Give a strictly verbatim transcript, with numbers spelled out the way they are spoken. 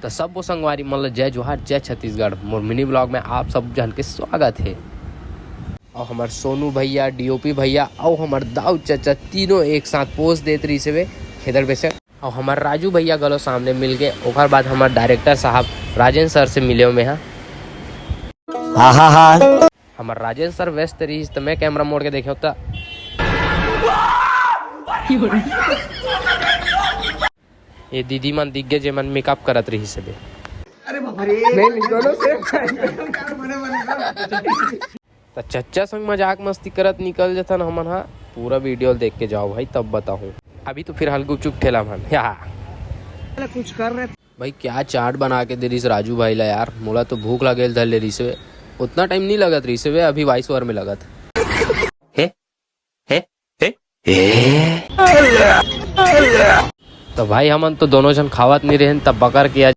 त सब वो संगवारी मन ल जय जोहार, जय छत्तीसगढ़। मोर मिनी ब्लॉग में आप सब झन के स्वागत हे। अउ हमर सोनू भैया, डीओपी भैया अउ हमर दाऊ चचा तीनों एक साथ पोज देत रहिस हवे खेदड़ बेसर। अउ हमर राजू भैया घलो सामने मिल गे। ओकर बाद हमर डायरेक्टर साहब राजेंद्र सर से मिले में हा। हमर राजेंद्र सर व्यस्त रहिस त मैं कैमरा मोड़ के देखेंव त ये दीदी मन दिख गे, जेमन मेकअप करत रहिस हवे। अरे बाप रे। नहीं, नहीं, दोनों से। त चच्चा संग मजाक मस्ती करत निकल जथन हमन हा। पूरा वीडियो देख के जाओ भाई, तब बताहूँ। अभी तो फिलहाल गुपचुप ठेला मन। या। कुछ कर रहे। भाई, क्या चाट बना के दे रहिस राजू भाई ला यार, मोला तो भूख लगे धर ले रहिस हवे। उतना टाइम नहीं लगत रहिस हवे, अभी वाइस ओवर में लगत। हे, हे, हे, हे। तो भाई, हमन तो दोनों झन खावत नहीं रहेन, तब पकड़ के आ